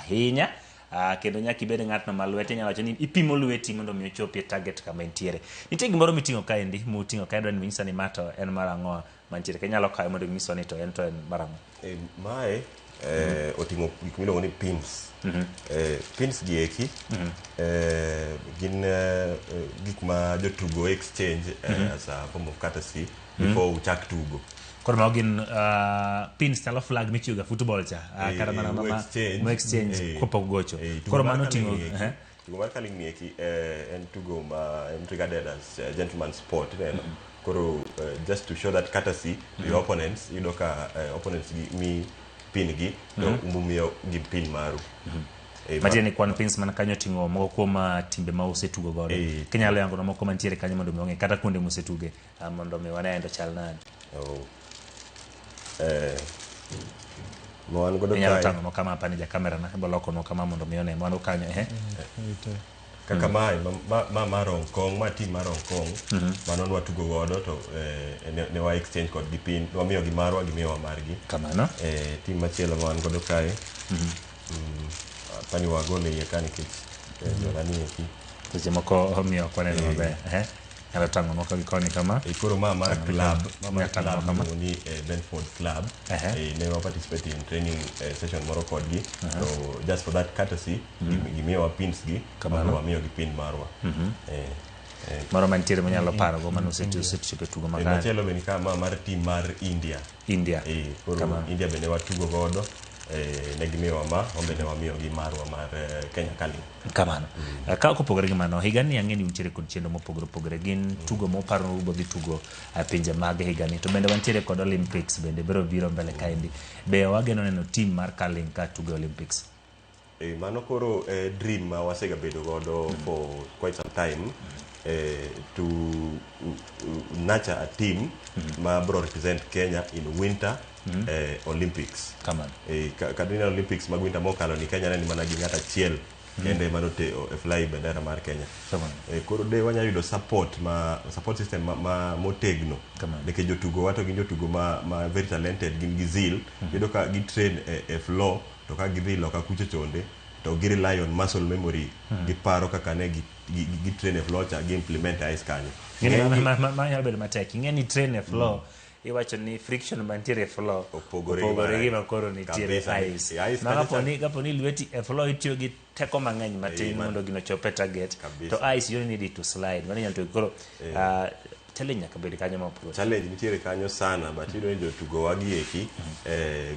ahinya. Kendo nyaka ibed ng'atno ma lwete inyalo wacho ni ipimo lweti mondo mi ochopi e target kama entiere. Nitie gimoro miting'o kaendi, muting'o kae, adwa ni inyisa ni ma to en mar ang'o mantiere ka. Inyalo kawe mondo inyiswa ni to en mar ang'o. Mae oting'o gik miluongo ni pins. Pins gi eki gin gik ma jotugo exchange as a form of courtesy before uchak tugo. Koro mago gin pins chalo flag michiwo ga football cha, kata mana exchange. Mu exchange kopok gocho. Tugo Koro mar mano curling oting'o ni eki, tugo mar curling ni eki en tugo ma en regarded as gentleman sport, ineno. Koro just to show that courtesy to your opponents, iyudo ka opponents gi mi pin gi to umumiyo gi pin maru. Matiende ni kwan pins man kanyo oting'o moko kuom timbe ma usetugo godo. Kinyalo yango na moko mantiere kanyo mondo mi wang'e kata kuonde musetuge, mondo mi wane to chal nade. Oh. Ma wan godo Inyalo kae tang'o kama apani ja kamera na ibo loko kama mondo mi one mano kanyo ehe. Kaka mae ma mar Hong Kong, ma team mar Hong Kong mano nwatugo godo to ne wa exchange kodgi pin, wamiyo gi marwa, gimiyowa margi. Kamano. Team machielo ma wan godo kae, apani wagole iye ka nikech jona ni eki. Seche moko omiyo ok waneno maber. Ehe. Nyalo tang'o moko gi koni kama. Koro ma mar club, ma mar Nyaka club kama. miluongo ni Benford Club. Ne wa participate in training session moro kodgi to just for that courtesy gimiyowa pins gi. Kamano. Koro wamiyogi pin marwa. Moro mantiere manyalo parogo mane osechopo e tugo makare. Machielo be ni ka, ma mar team mar India. India. Koro Kamano. India be ne watugo godo, ne gimiyowa ma, wan be ne wamiyogi marwa mar Kenya Curling. Kamano. Ka kopogore gi mano, higani ang'e ni untiere kod chenro mopogore opogore. Gin tugo moparo ni ubo dhi tugo pinje mag higani. To bende wantiere kod Olympics bende biro biro mbele kaendi. Be wageno neno team mar curling ka tugo e Olympics? Mano koro dream ma wasega bedo godo for quite some time, to nurture a team ma bro represent Kenya in winter Olympics. Kamano. Ka ineno Olympics mag winter mokalo ni, Kenya ne ni mana gi ng'at achiel kende manote e fly bendera mar Kenya. Kamano. Koro de wanya yudo support ma support system ma motegno Kamano. nikech jotugo wa to gin jotugo ma very talented, gin gi zeal. Iyudo ka gi train e floor, to ka gidhi loka kucho chonde to gi rely on muscle memory, giparo kaka ne gi train e floor cha, gi implement e ice kanyo. Ng'eni ma nyalo bedo matek. Ing'e ni train e floor, iwacho ni friction mantiere e floor opogore gi opogore mar gi ma koro nitiere Kabisa. ice. E ice Ma kanyo kapo ni lweti e floor itiyo gi teko mang'eny matin mondo gino ochop e target. Kabisa. To ice, you only need it to slide. Mano inyalo tiyo koro challenge nyaka bed kanyo mopogore. Challenge nitiere kanyo sana, but iyudo ni jotugo wa gi eki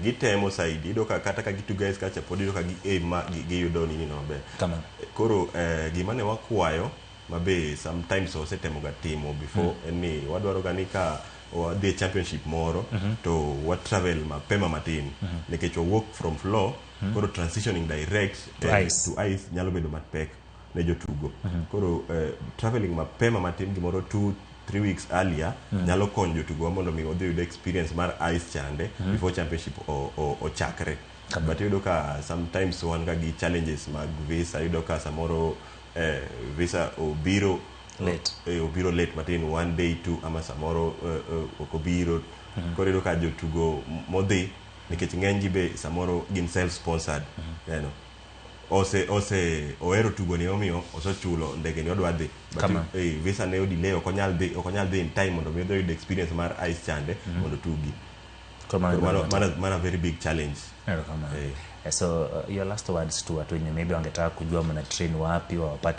gitemo saidi. Iyudo ka kata ka gitugo ice kacha, pod iyudo ka gi aim ma giyudo nini no maber. Kamano. Koro gima ne wakwayo ma be sometimes wasetemo ga timo before en ni wadwaro ga ni ka wadhi e championship moro to wa travel mapema matin, nikech wawuok from floor, koro transitioning direct to ice. To ice nyalo bedo mapek ne jotugo. Koro traveling mapema matin, gimoro 2-3 weeks earlier, nyalo konyo jotugo mondo mi odhi oyud experience mar ice chande before championship ochakre. But iyudo ka sometimes wan ga gi challenges mag visa. Iyudo ka samoro visa obiro late. Obiro late matin, one day two, ama samoro ok obiro. Koro iyudo ka jotugo modhi, nikech ng'eny gi be samoro gin self sponsored, neno ose ohero tugo ni, omiyo osechulo ndege ni odwa dhi, but Kamano. Visa ne odelay, ok onyal dhi in time mondo mi odhi oyud experience mar ice chande mondo tugi. Koro mano Koro mano, bedo matek. mano a very big challenge. Erokamano. Eh. So your last words tu watu wenye maybe wangetaka kujua mna train wapi, wawapate.